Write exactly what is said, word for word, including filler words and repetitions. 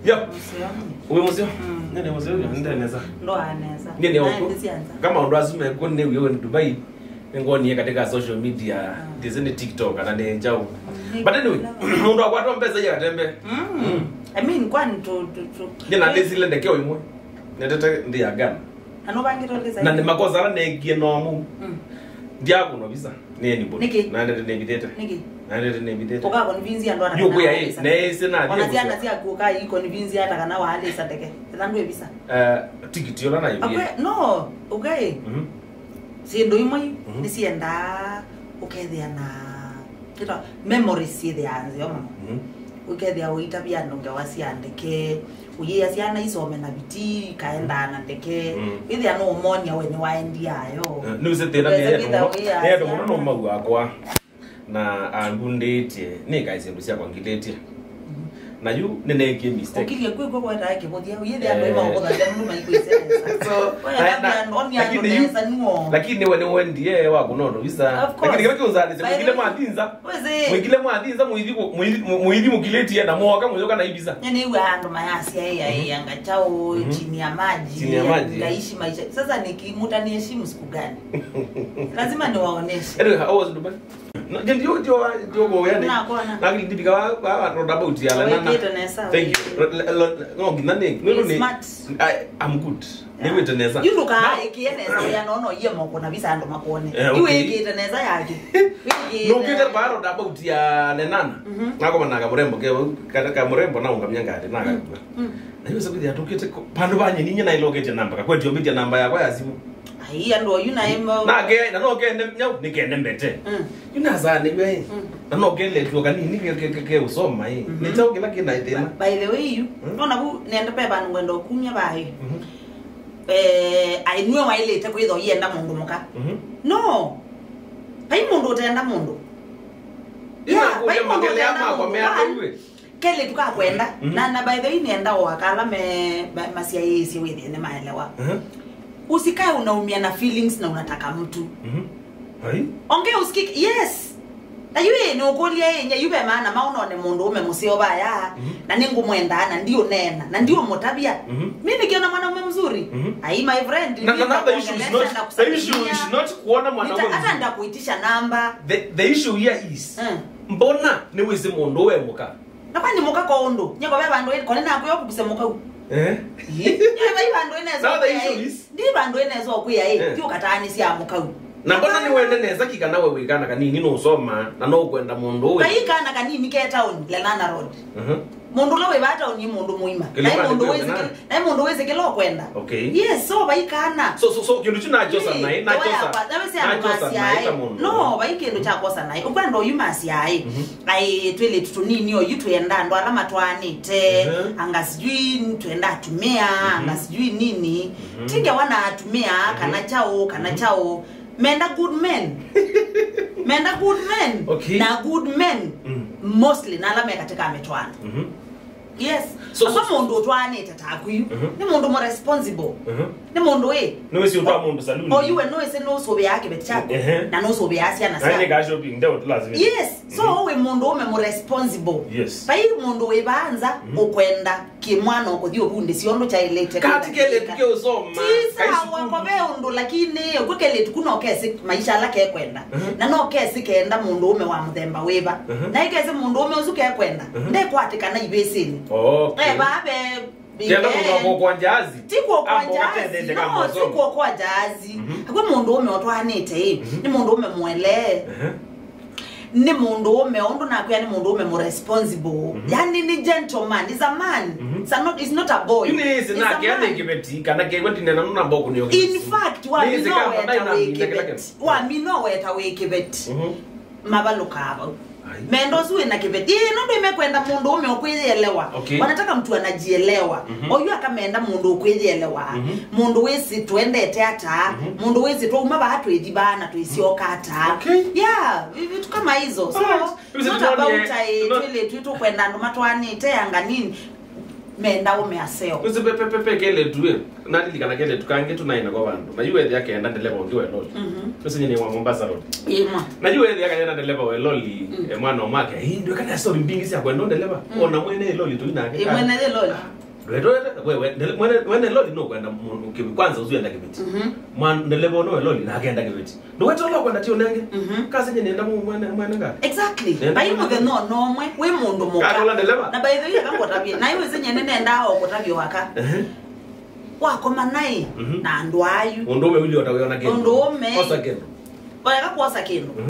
Yep. Wĩ mũseo? Nĩ nĩ mũseo, nĩ nesa. Ndoa nesa. Nĩ nĩ ũkũ. Kama ũndũ asu mekuo nĩ wĩwe Dubai, nĩngonie katika social media, ndĩsĩ nĩ TikTok kana nĩ njaũ. But anyway, mũndũ akwatwa mbesa ya katembe. I mean, kwani tu tu tu. Nĩ na ndĩsile ndekeo imwe. Netete ndi ya Ghana. Ano bangĩ tondĩsa. Na nĩ makosa ala neekie no mu. Ndiakũnwa visa. Nĩ anybody. Nĩkĩ? Naendete nĩvithĩte. Nĩkĩ? Naendete nĩvithĩte. Ũka convince andũ ana. Yu kwĩa ĩ, neĩsĩ na ona syana syaku ũka i convince ata kana waalĩsa ndeke. Etha ndwĩ visa. Eh, tikiti ona na iwie. Akwe, no, okay. Mhm. Syĩndũ imwe nĩ siendaa ũkethĩa na kĩta memories syĩthĩaa nzeo mũno. Mhm. Ũkethĩa ũitavya andũ ngewa sya ndeke, ũyĩa syana isome na vitii, ikaendaa na ndeke. Mm. Wĩthĩa no ũmonia we nĩwaendia ayo. Eh, nĩwĩsĩ thĩna nĩ yetu mũno. Nĩ yetu mũno no mau akwa. Na angundĩtye, nĩkaĩ syĩndũ syakwa ngilĩtye. Na yu nĩneekie mistake. Ũkilie kwĩkw'a kwetae kĩvũthya, ũyĩthĩa andũ maũkũthathya mũndũ maikwĩsĩ nesa. So, we na- na- andũ, onia andũ lakini yu- nesa nuo. Lakini we nĩwendie wa kũnona visa. Of course. Lakini kĩla kĩũnzalĩsya, by the way, mwĩkile mwathinza. Wĩsĩ. Mwĩkile mwathinza, mũithi kũ- mũithi- mũ- mũithi mũkilĩtie na mwoka mũyoka na ivisa. Nĩnĩw'a andũ mayasya ĩ, ĩ, anga chao chini ya maji, chini ya maji, ngaishi maisha. Sasa nikimutanieshimu siku gani? Lazima niwaoneshe. Anyway, how was Dubai? No, ndio ndio ndio kwa yani. Nakona. Lakini ndipika wa wa roundabout ya la nana. Wĩkĩte nesa. Thank you. Lo- lo- lo- No, nginya ni. Nĩ smart. I, I'm good. Nĩwĩte nesa. Yu ndũkaĩkĩe nesa ya nono iye moko na visa andũ makone. Eh, okay. Yu wĩkĩte nesa yake. Wĩkĩte. Nũkĩte paro about ya nenana. Nakomana na kamurembo ke kata kamurembo na ungamia ngari na kakua. Na yu sabi ya tukite pano banye ninye na ilokete namba. Kakwetio mbitia namba yakwa ya simu. Ai, andũ oyu na emo. Nake na no kende nyau ni kende mbete. Yu na sana iwe. Na no kende tuo kanini ke ke ke usoma eh. Ni chao kila kina thĩna. By the way, yu nona ku nenda pe vandu ngwenda kumia bae. Eh, ai nue wailite kwitha yenda mũndũ mũka. No. Pai mũndũ ũtenda mũndũ. Yeah, pai mũndũ ũtenda mũndũ. Kelĩtu kakwenda. Na na by the way nenda o akala me ma- masiaĩĩsye wĩthĩe nĩ maelewa. Usikae unaumia na feelings na unataka mtu. Ai. Ongea usikike. Yes. Na yu ĩ nũkũlya ĩ nye yu ve maana maũnone mũndũ ũme mũseo vaya na nĩngũmwendaa na ndiũneena na ndiũmũtavya. Mi nikiona mwanaume mzuri. Ai my friend. Na na na the issue is not the issue is not kuona mwanaume mzuri. Hata ndakuitisha namba. The the issue here is mbona nĩwĩsĩ mũndũ we mũka. Na kwani mũka kwa ũndũ? Nyeko ve vandũ ĩnĩ, kone nakwĩa ũkukuse mũka u. Eh? Ĩĩ. Nyeko vai vandũ ĩnesa. Now the issue is ndi vandũ ĩnesa ũkwĩa ĩ, eh, ti ũkataanĩsya mũka u. Na mbona nĩ wende nesa kikana we wĩkana kanini nũsoma na no ũkwenda mũndũ ũyũ. Kai kana kanini ke town, Lenana Road. Mhm. Mũndũ ũla wĩ va town nĩ mũndũ mũima. Na mũndũ wĩsĩ kĩla Naĩ mũndũ wĩsĩ kĩla ũkwenda. Okay. Yes, so vai kana. So so so kĩndũ kyu nachosa naĩ nachosa nachosa naĩ ta mũndũ. No, vai kĩndũ kya kwosa naĩ. Ũkwenda oyu masyaĩ. Aĩ twĩlĩtu tũnini oyu twenda andũ ala matwaanĩte. Anga sijui twenda atumĩa, anga sijui nini. Tingewa na atumĩa kana chao kana chao. Menda good men. Menda good men. Okay. Na good men mostly na ala me katika mitwano. Yes. So, so mũndũ ũtwaanĩte taku yu nĩ mũndũ mũ responsible. Nĩ mũndũ ĩ nĩwĩsĩ ũtwa mũndũ saluni. Oyu we nĩwĩsĩ nũsũvĩaa kĩveti kyaku na nũsũvĩaa syana syaku. Nĩka shopping ndio lazima. Yes. So wĩ mũndũ ũme mũ responsible. Yes. Vai mũndũ wĩ vanza ũkwenda kĩmwana ũkũthi ũvundĩsya ũndũ kyaĩlĩte. Kati kelĩtu ke ũsoma. Ti sawa kwa ve ũndũ lakini kwĩ kelĩtu ku no kesĩ maisha ala kekwenda. Na no kesĩ kenda mũndũ ũme wa mũthemba wĩva. Na ĩkesĩ mũndũ ũme ũsu kekwenda ndekwatĩkana ivĩsĩnĩ. Eva ve kenda mũndũ wa kuokoa jahazi. Ti kuokoa jahazi. No, ti kuokoa jahazi. Akwĩ mũndũ ũme ũtwaanĩte ĩ nĩ mũndũ ũme mwelee. Nĩ mũndũ ũme ũndũ nakwĩa nĩ mũndũ ũme mũ responsible. Yani nĩ gentleman, is a man. It's a not, is not a boy. Nĩsĩ nake nĩ kĩveti kana kegwe ndinena nuna mboko nĩ. In fact wa mino weta wĩ kĩveti. Wa mino weta wĩ kĩveti. Mavalũkaa vau. Menda ũsu wĩna kĩveti. Ĩĩ, nũndũ imekwenda mũndũ ũme ũkwĩyĩelewa. Okay. Wanataka mtu anajielewa. Oyu akamenda mũndũ ũkwĩyĩelewa. Mũndũ wĩsĩ twendete ata. Mũndũ wĩsĩ twauma vaa twĩthi vaa na twĩsyoka ata. Okay. Yeah, vi- vitu kama hizo. So, it's not about I twĩlĩtu tũkwenda andũ matwaanĩte anga nini. Menda ũme aseo. Nĩsĩ pe, pe, pe, pe, keletu, eh. Nalilikana keletu kangĩ tũnaĩ nako vandũ. Na yu ethĩa kenda ndeleva ũngĩ wa loli. Mhm. Nĩsĩ nyie nĩ wa Mombasa Road. Ĩmwe. Na yu ethĩa kenda ndeleva wa loli, mm, eh, mwana ũmwe ake. Hii, ndio kana story mbingĩ sya kwenda ndeleva. Mm. Ona mwene loli tu inake. Ĩ, mwene loli. Ndwetowete, we, we, ndele-, mwene, mwene loli no kwenda mũndũ kĩvi-, kwanza ũsu enda kĩveti. Mhm. Mwa-, ndeleva ũno we loli, nake enda kĩveti. Ndũwete ũla ũkwenda ti ũnenge. Mhm. Kasi nye nenda mu-, mwene, mwene nga. Exactly. Nenda. Vai mũthenya no nomwe, wĩ mũndũ mũka. Katola ndeleva. Na by the way, aka ngũtavye. Na iwe zenye nenda o kũtavya waka. Ehe. Wakoma naĩ, mhm, na andũ ayu. Ũndũ ũme wili ũtawĩona kĩndũ. Ũndũ ũme. Osa kĩndũ. Weka kwosa kĩndũ. Mhm.